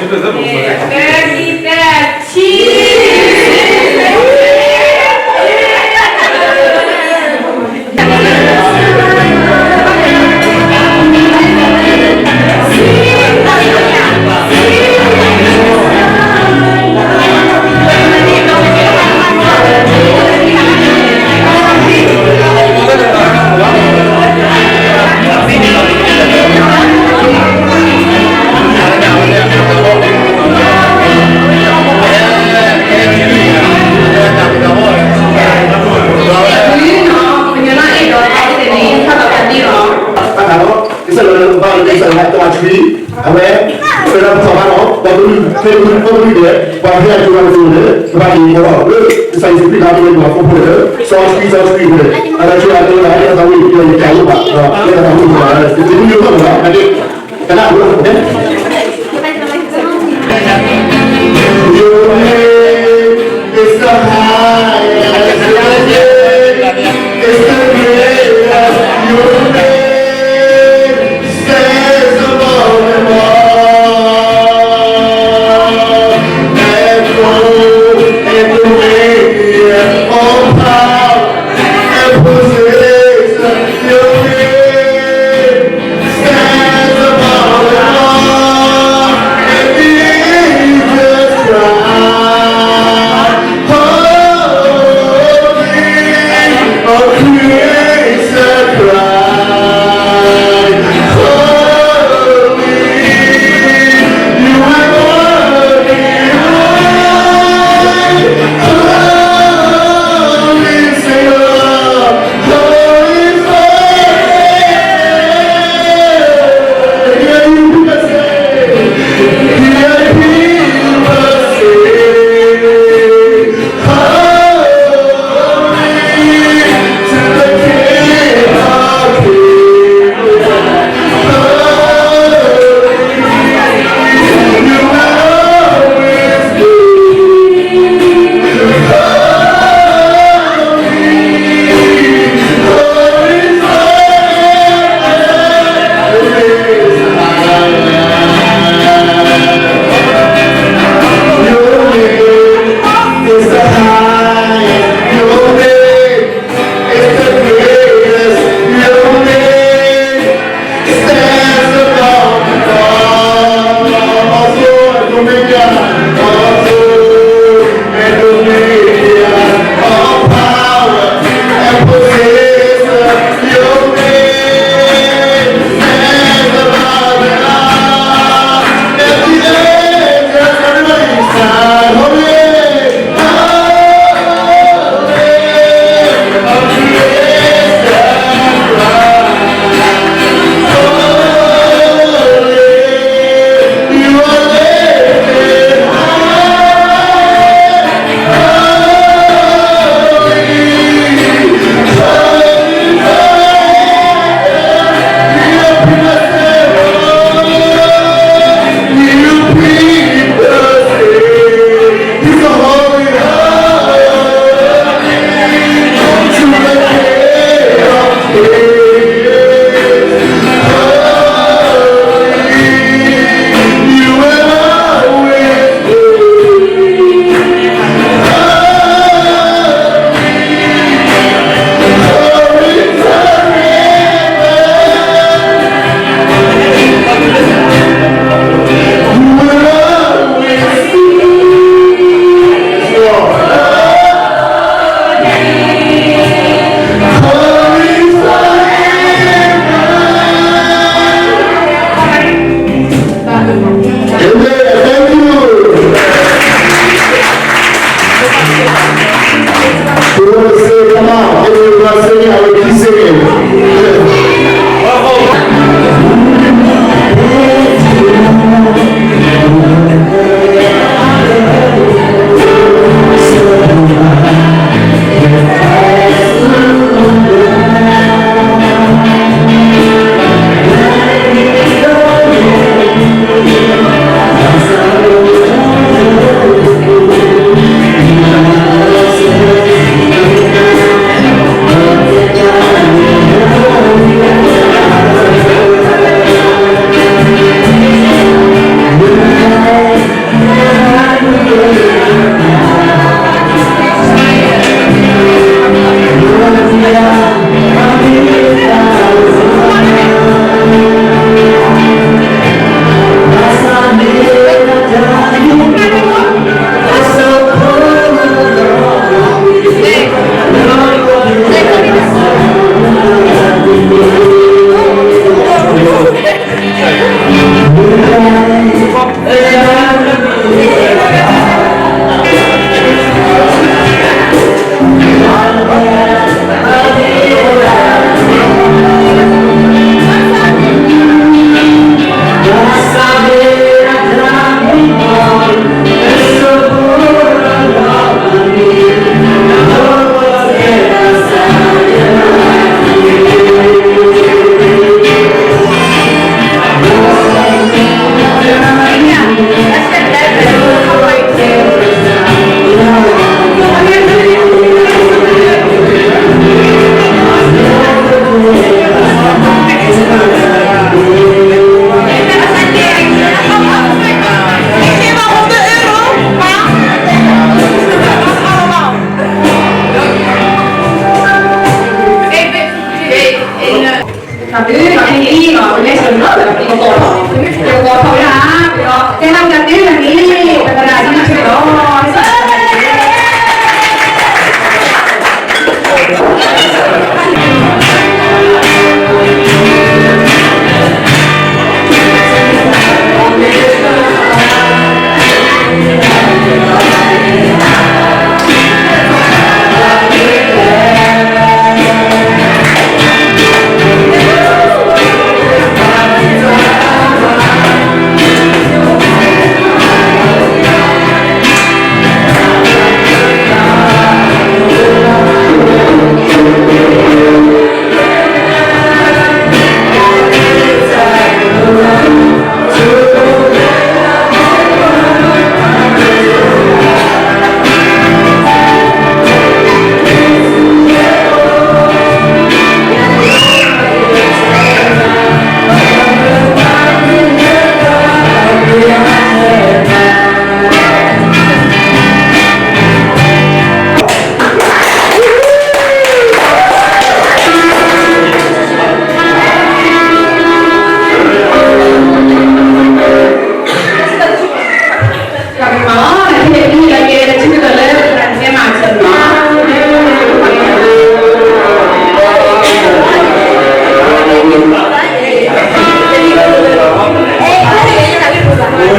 သၢ ခံ သၢ ခံ ဘၣ်ဃးဒီး ကစၢ်ယွၤလၢပဘၣ်လၢကစၢ်ယွၤအတၢ်ဆှံ, အဝဲ ပလၢပထီၣ်ဘၣ်ဒီး ပှၤကလုာ် ဖဲပကလုာ် ပကလုာ်ဒဲး ပှၤဟဲအကျိၤလၢပကလုာ်န့ၣ် ပဘၣ်က့ၤဃီလီၤလၢကစၢ်ယ့ၣ်ၡူးခရံာ်လၢပှၤဖှီၣ်ဖိန့ၣ်လၢ စီဆှံ စီဆှံဖိန့ၣ် အတၢ်ဆှံအတၢ်လၢအတၢ်သးဝံၣ် ယတၢ်ယတၢ်အိၣ်ဘၣ် လၢတၢ်သးဝံၣ်န့ၣ် ကနၣ်ဝဲ Your name is the highest, your name is the greatest, your name stands above them all. And throne and dominion, all power and position, your name stands above them all.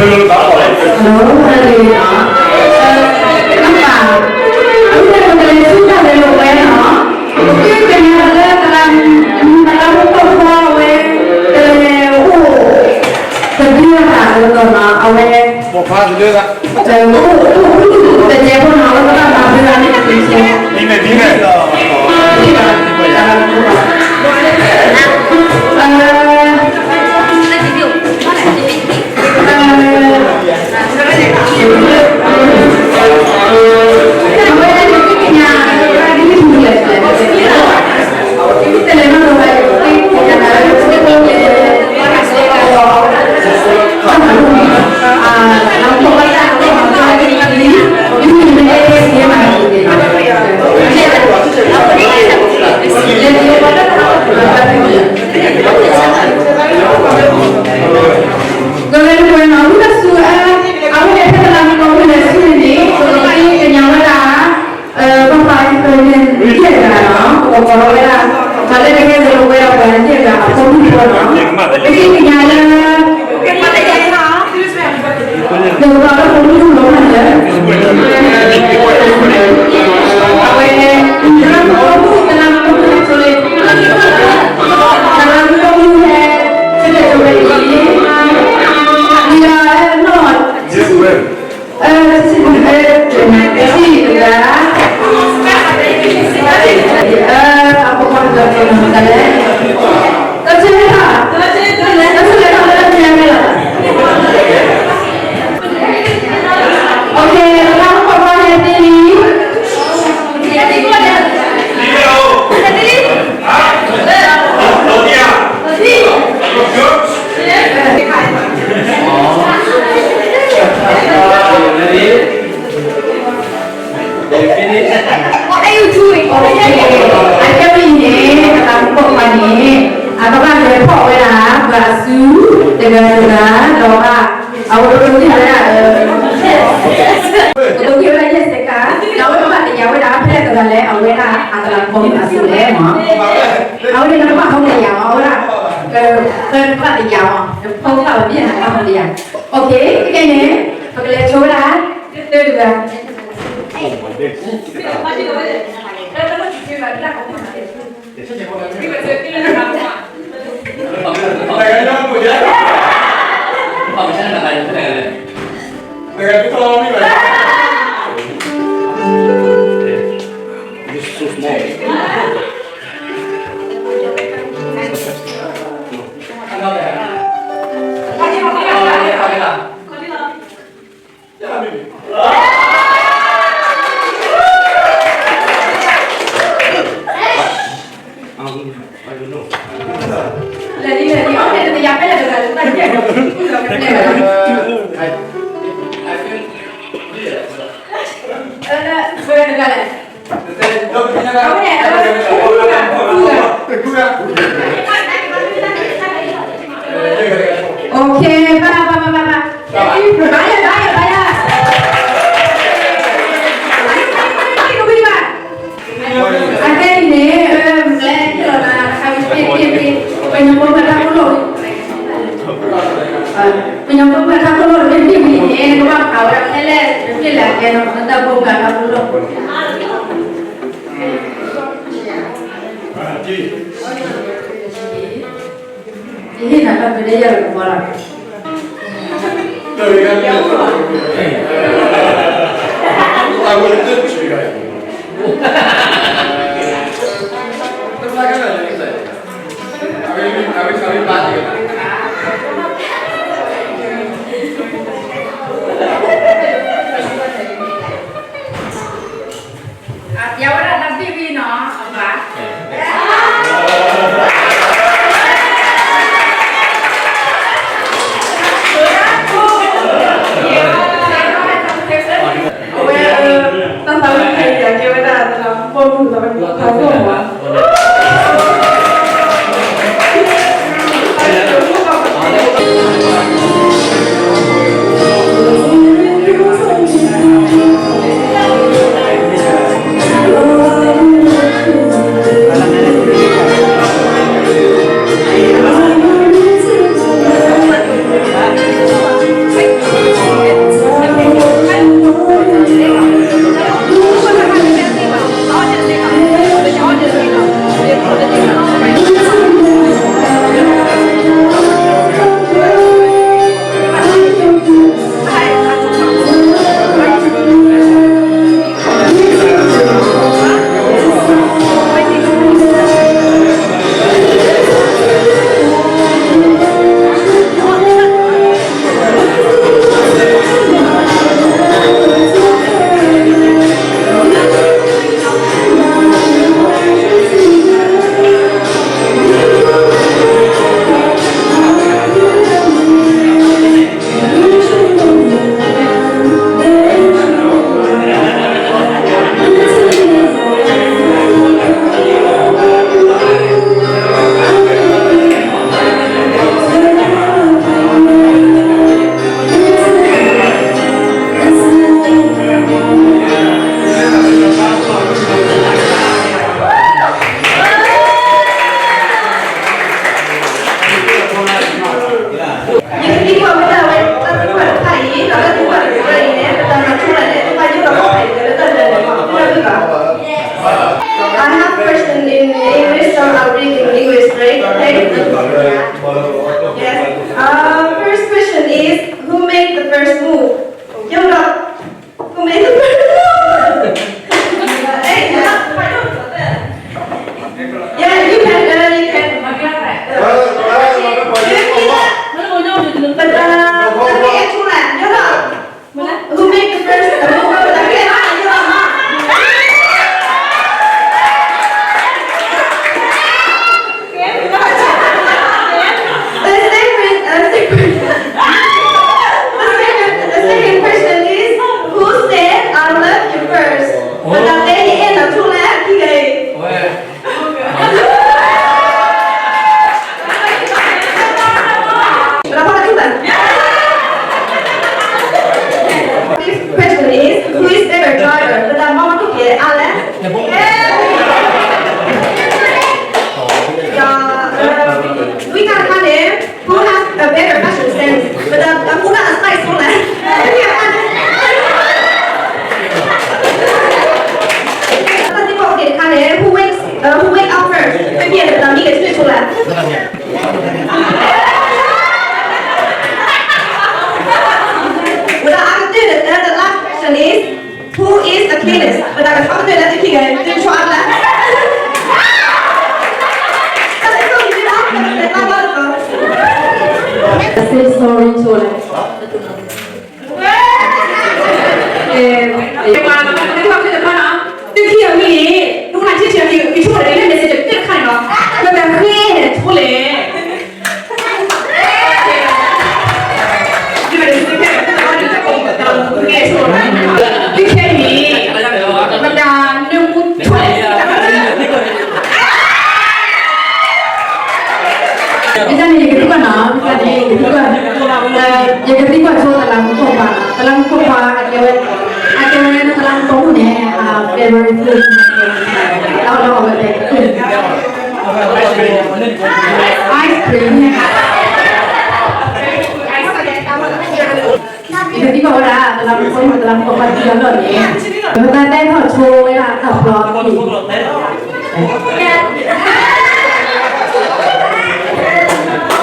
Hello, hello, နီၤ, အဝဲန့ၣ် ပကလဲၤဆူတၢ်လဲၤလိာ်ဝဲနီၤ, ပကကညးလၢ တလးမူပီၢ်ဖီအဝဲ ကလဲၤအိၣ် တဒုအတၢ်အၢလီၤနီၤ, အဝဲ အိၣ် အိၣ် တကဲဖိနီၤ, အဝဲကဘၣ်မၤဘျါန့ၣ် ဒ်န့ၣ် ဒ်န့ၣ် ဒ်န့ၣ် ကလဲၤဝဲနီၤ, ဝံသးစူၤ အဝဲန့ၣ် ဖဲတလးမူပီၢ်ဖီလဲၤဆူန့ၣ်န့ၣ် ပကသ့ကညးဝဲဒၣ် ပပၢ် ယဲၢ်ဂၤနီၤ, ပကိးလီၤဝဲဒၣ် ပှၤလၢကဟဲလၢပဝဲဒၣ်ပှၤယဲၢ်ဂၤအဖိမုၣ်ဖိနီၤ, ပကသ့ကညးလၢ ဒီးပှၤလၢဖိမုၣ်ဖိလီၤမးလၢ အဝဲ တလးမူပီၢ်ဖီ တလးမူပီၢ်ဖီ ဟဲဆိလ့ၣ်, တလးမူပီၢ်ဖီ ဟဲဆိလ့ၣ် ဆိလ့ၣ်အံၤ လံာ်အနီၢ် တဆံတဂၤ, အဖိခွါတဂၤ တဂၤလဲၣ်, တဆံတဂၤ, တဆံတဂၤလၢတဂၤလီၤ. Okay, တလးမူပီၢ်ဖီဟဲသ့လံ. Okay, အကဲဝဲအံၤန့ၣ် တလးမူပီၢ်ဖီန့ၣ် အကဘၣ်လဲၤဖီၣ်ဝဲဒၣ် ပှၤအစု တဂၤတဂၤ ဒီးဘၣ် အဝဲပဒိးန့ၢ်ဝဲဒၣ် ပဒိးန့ၢ်ဝဲဒၣ် ယဲၢ်စဲးကါ, ဒီးအဝဲကဘၣ်သ့ၣ်ညါဝဲဒၣ် ဖဲလဲၣ်တဂၤလဲၣ် အဝဲဒၣ်အတလးမူပီၢ်ဖီအစုလဲၣ်မး. အဝဲန့ၣ်နကဘၣ်ဟီၣ်ကယၤမး အဝဲဒၣ် နကဘၣ်သ့ၣ်ညါမး နဖီၣ်ဘၣ်ဝဲမ့ၢ်နကဘၣ်ဟီၣ်ကယၤ. Okay, ခဲအံၤန့ၣ် ပကလဲၤဆိဝဲဒၣ် တၢတဂၤ This is so small. Okay, bye, bye, bye, bye, bye. Bye, bye, bye, bye. အခဲအံၤန့ၣ် ပကလဲၤက့ၤလီၤနၤတခါဝံၤ ပက့ၤက့ၤ ပညီဖိမုၣ်တၢ်ခိၣ်လိာ်, ပညီဖိမုၣ်တၢ်ခိၣ်လိာ် နမ့ၢ်ဘံၣ်ဘံၣ်န့ၣ် နကဘၣ်ဖးဝဲဒၣ်ဖဲလဲၣ် နမ့ၢ်လဲၤကဲနီၤ နတၢ်ဖိမုၣ်တၢ်ခိၣ်လိာ်. ယဟ့ၣ်နၤတၢ် birthday ယၤလၢကဘီလီၤ. ပတၢ်ကစီၣ်ကတၢၢ်လၢသုခံဂၤန့ၣ် သုကဆီအါဘျါ. တၢ်ကစီၣ်န့ၣ် တၢ်ကစီၣ် sorry ဆိလဲၣ်. သုခံဂၤဝံၤန့ၣ် ဒိကနၣ်ဆံးဆံးအီၤ ကဆိကမိၣ်လၢ message သ့ၣ်တခါန့ၣ်လီၤ. ပတၢ်ဃ့ဟဲဆိလဲၣ်. သုခံဂၤန့ၣ် ပတၢ်နၢမူဆိလဲၣ်. မ့ၢ်န့ၣ် ယကသံကွၢ်နီၤ, မ့ၢ်န့ၣ် ယကသံကွၢ်, ယကသံကွၢ်ဆိတလးမူပိာ်ခွါ, တလးမူပိာ်ခွါ အကဲဝဲ, အကဲဝဲတလးမူပိာ်မုၣ်န့ၣ် အ favorite food န့ၣ် အဝဲတဲ ice cream. ယကသံကွၢ်ဝဲဒၣ် တလးမူပိာ်မုၣ် တလးမူပိာ်ခွါသံအလီၢ်န့ၣ် ပကဘၣ်တဲထီၣ်ဆိဝဲဒၣ်တၢ်ဖျီအပူၤ,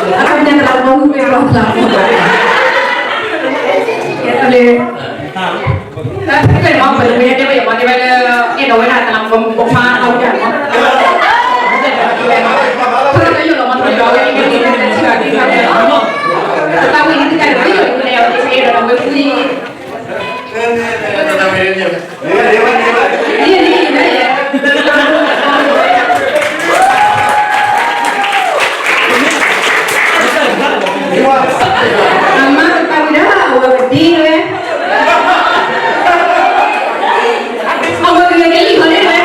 အခီပညီ တလးမူပိာ်မုၣ် မ့ၢ်ဘျီ တလးမူပိာ်ခွါ, ကဲ တၢ်ဖဲမ့ၢ် ပမ့ၢ်တဲဝဲ ယမ့ၢ်တဲဝဲလၢ အဲၣ်ဒိးဝဲဒၣ်တလးမူပိာ်ခွါ အဝဲဒၣ်မ့ၢ် ဖဲလၢယိာ်လီၤမ့ၢ် တလးမူပိာ်ခွါ ဝဲဒၣ် တၢ်ဝဲန့ၣ် တၢ်ဝဲန့ၣ် ယိာ်လီၤ ဝဲဒၣ် အမါတပာ်ဝံၤဒၣ် အဝဲကဒ့ဝဲ, အဝဲကလဲၤကလံၤဟီၣ်န့ၣ်ဝဲ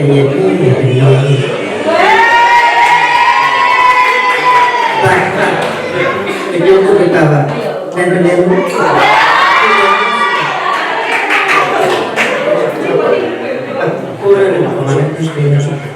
ယဲၢ်ထံၣ်န့ၣ် ပယီၤလံ, ဘၣ်ဆၣ် ပယီၤအိၣ်တကးဘၣ်, နမ့ၢ်လဲၤမူ အဃိန့ၣ် ပမၤလၢ Christian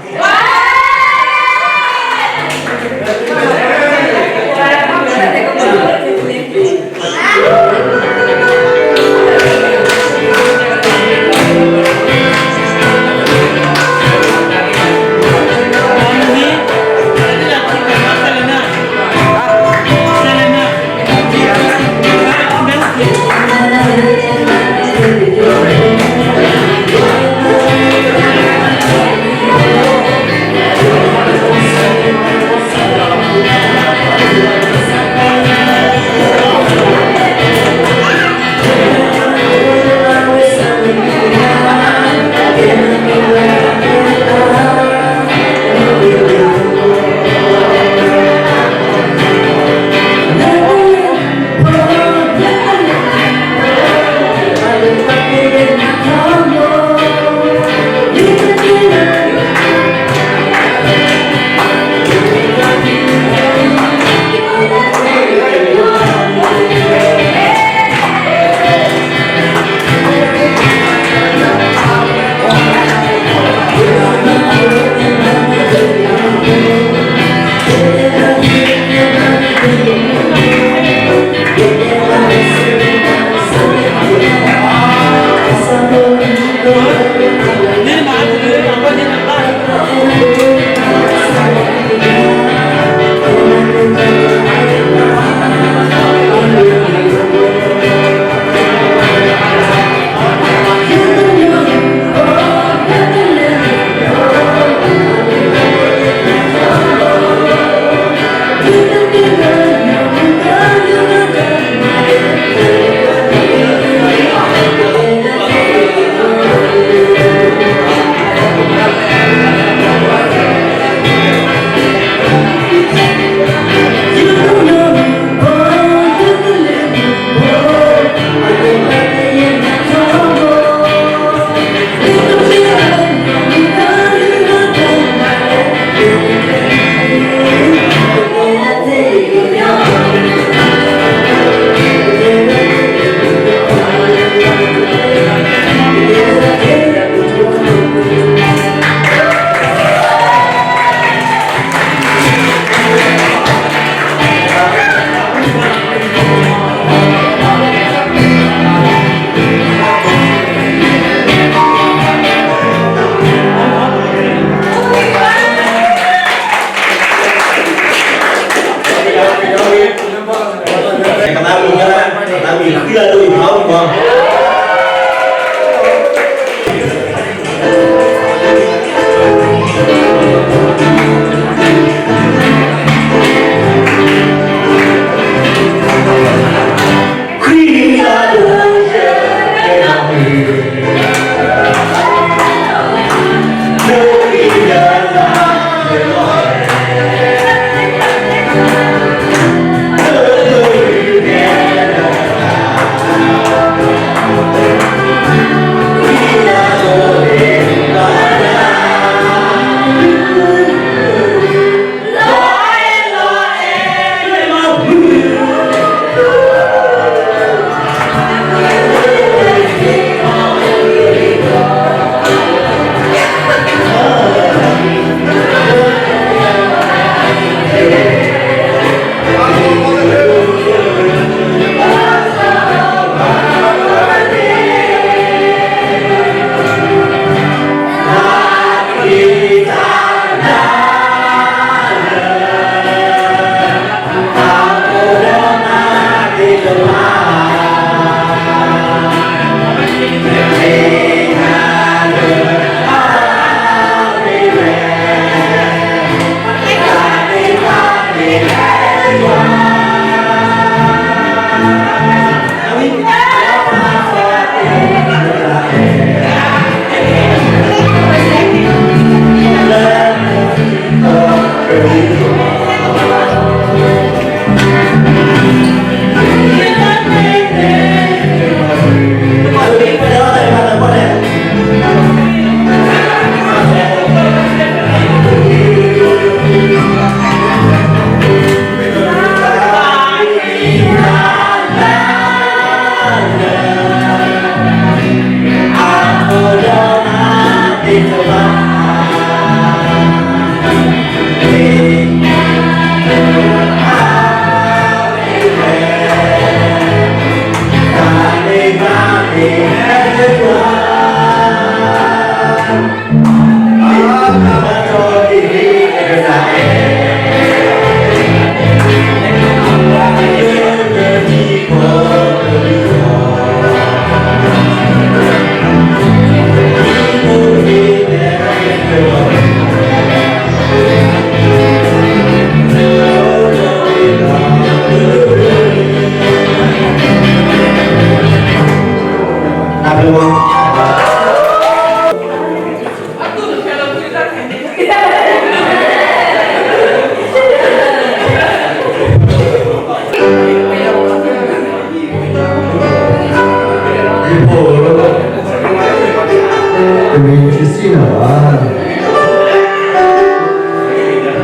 တစံးနၤဘၣ်. အဝဲတၢ်အိၣ်ဖှိၣ်သ့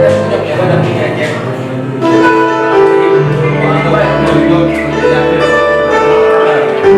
ၣ်တဖၣ်တဘျီန့ၣ် အဝဲ အဝဲ အဝဲ အဝဲ အဝဲ အဝဲ အဝဲ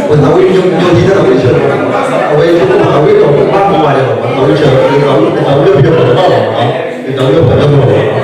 ပသးဝံၣ်ညိၣ်ညိၣ်ဒ်တၢ်သးဝံၣ်ဆၢလီၤ, အဝဲယိၣ်အဝဲဒီးပဘၣ်မၤဝဲဒၣ်လီၤ, ပသးဝံၣ်ဆၢလီၤ, ပသးဝံၣ်လၢပယီၤပှၤတဘၣ်လီၤ, ပသးဝံၣ်လၢပှၤတဘၣ်လီၤ.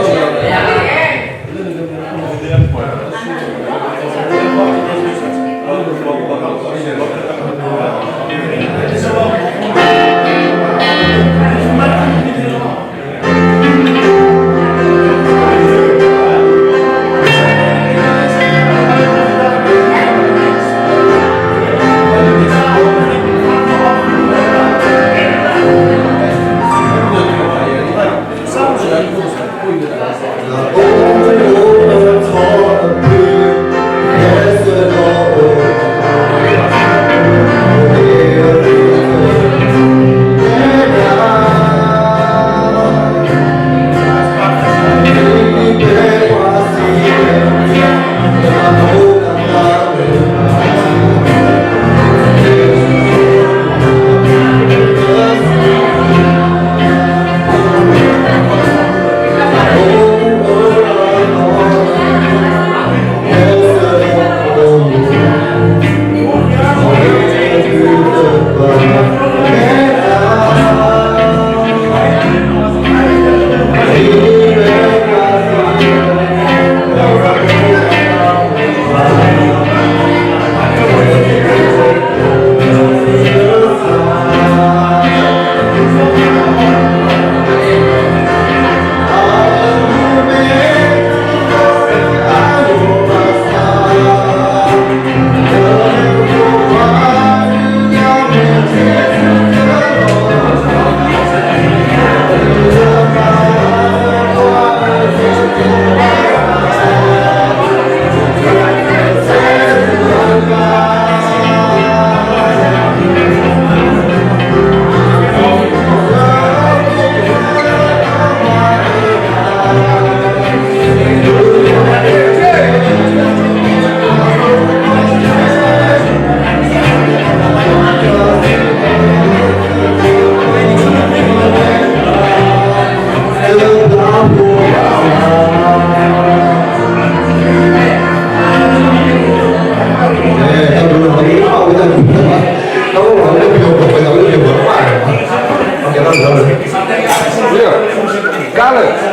လၢ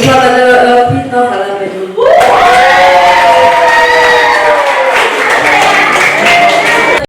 ပှၤတၢ်လၢအဖံသီဃာ်လၢမဲာ်ညါ